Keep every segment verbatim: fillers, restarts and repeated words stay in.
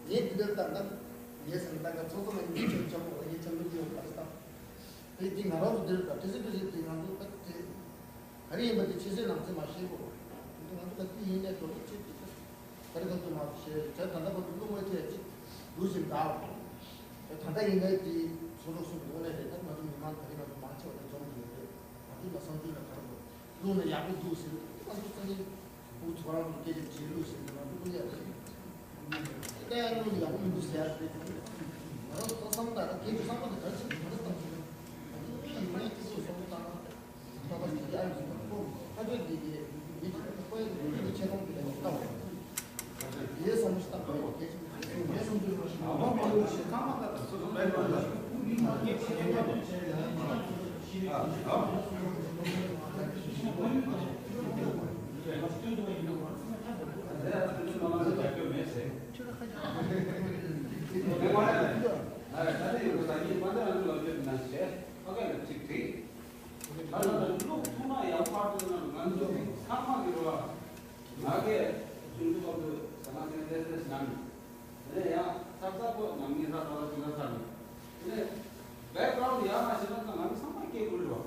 ངས་འདི་འདྲ་ལྟར་ན། ངས་སེམས་ལྟ་ག་ཚོགས་གཙོ་ལ་ངས་ཆོས་ཆོག་གོ་ངས་ཆོས་མི་དེ་ཡོད་པ་རེད་དམ། དེ་འདི་ང་རང་ཚོ་འདིར་དང་ཏི་སི་ཏི་སི་དེ་ང་ཚོ་ད་དེ་ག་རེ་ཡིན་པ་དེ་ཕྱི་སོའི་ནང་ཚན་མ་ཤེས་གོ། འདི་ང་ཚོ་ག་དེ་ཡིན་ནས་འགྲོ་ལུགས་ཆེད་དུ་ག་རེ་ག་ཚོད་མ་ཤེས་བྱས་ད་ལྟ་བར་དུ་བློ་ངོས་ཐད་ཅིག་ལུས་ཟིན་གདའ། ད་ལྟ་ཡིན་ནའི་དེ་ཚོ་ལོག་སུ་འགྲོ་ནས་རེད་ད་ང་ཚོ་མི་མང་ག་རེ་ང་ཚོ་མང་ཆེ་བ་དེ་འཛོམས་ཡོད་རེད། ང་ཚོ་ལ་བསམ་ཚུལ་ལ་ག་རེ་དགོས། བླུགས་ན་ཡག་པོ་འདུག་ཟེར། ང་ཚོ་ས་གནས་བུ་ཚོ་རང་ཚོ་སྐད་ཆ་བྱེད་ལུགས་ཟེར་ན་ང་ཚོ་བླུགས་ཡག་རེད། ད་བླུགས་ཡག་པོ་མི་འདུག་ཟེར་ཡག་རེད། ང་རང་ཚོ་བསམ་བཏང་ན་སྐད་ཆ་བསམ་པ་དེ་ག་རེ་བྱེད་དགོས་ག་རེ་བཏང་དགོས། ང་ཚོ་ཡིན་ནའི་སྐད་ཆ་བསམ་བཏང་ན་ད་ལྟ་ཡག་ཡོད་ཟེར་ན་ཁོ་ཁ་ཆོས་འདི་གི་མི་གཅིག་ཁོའི་མི་ཆེ་མཐོང་གི་ལས་བཏང་བ། ང་གིས་ཁྱོད་ཚོ་སྐབས་དུ་ཟ་མ་ཟ་ཏེ་ཏེ་ནང་། དེ་ནས་ཡང་ཚ་ཚ་པོ་ནང་མི་ས་ཐོག་ལ་ཅི་ལ་ཚར་ནས། དེ་ནས་བེག་གྷ་རའུན་ཡར་མ་ཞིག་ན་ང་མི་ཚང་མ་སྐད་ཁུར་རེད་བ།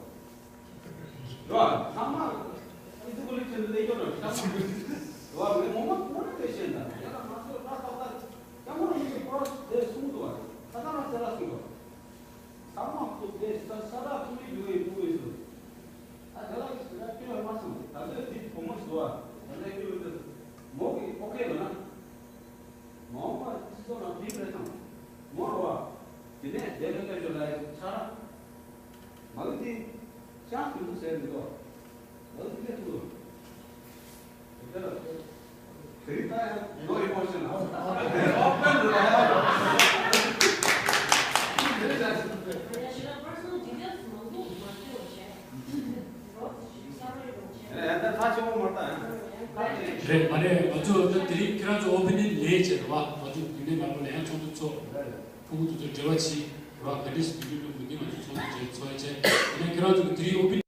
རེད་བ། ཚང་མ་ཨི་ཙི་གུ་ལི་ཁྱོད་ལས་སྐྱོ་ར་ཚང་མ་རེད་བ། ངས་ངོ་མ་ཁོ་ན་ལས་ཤེས་ན་ཡང་ན་ང་ཚོ་ད་ཏག་ཏག་ཡང་ཁོ་ན་མི་ཚོ་ཁོ་ར་དེ་གསུང་འདུག་བ། ད་ད་ང་ཚེ་ར་གསུང་འདུག་ཚང་མ་ཁོ་དེ་ས་ས་ར་ཁོ་མི་ཡོད་ཡོད་ཁོ་ཡོད་སོང་། ད་དེ་ལ་ཡིས་ཟེར་ན་སྐྱོ་བ་མ་སོང་། ད་ལྟ་དེ་བུ་མོ་ཞིག་འདུག་བ། ད་ལྟ་སྐྱོ་བ་འདུག་མོ་གི་ཨོ་ཁེ་ལ་ན། མ་འོངས་པ་སྤྱི་ཚོགས་ནང་འགྲིག་རེད་དང་། མོ་རུ་བ། དེ་ནས་དེ་ལས་ཀ་ཞོར་ལ་ཆ་ར། མ་གི་དེ་ཅང་ཐུང་ཐུང་ཟེར་མི་འདུག་མ་གི་དེ་ཐུང་ཐུང་། དེ་ལ་དེ་རིགས་ད་ཡང་ནོ་ཨི་མོ་ཤན་ཨོ་པན་རུ་ལ་ཡང་། དེ་རིགས་ད་ཡང་། རེད་མ་རེད། ང་ཚོ་ད་དེ་རིང་ཁྱེད་རང་ཚོ་ཨོ་པེ་ནིང་ལེགས་བྱས་རེད་བ། ང་ཚོ་དེ་ནས་ང་ཚོ་ལ་ཡང་ཚོགས་འདུ་ཚོགས། ཕྲུ་གུ་དེ་ཚོ་འབྲེལ་བ་བྱེད་རེད་བ། ག་འདྲས་སེ་བེད་སྤྱོད་གཏོང་དགོས་འདི་ང་ཚོ་ཚོགས་འདུ་བྱས་ཚོགས་ཡ་བྱས། དེ་ནས་ཁྱེད་རང་ཚོ་གི་དེ་རིང་ཨོ་པེ་ནིང་།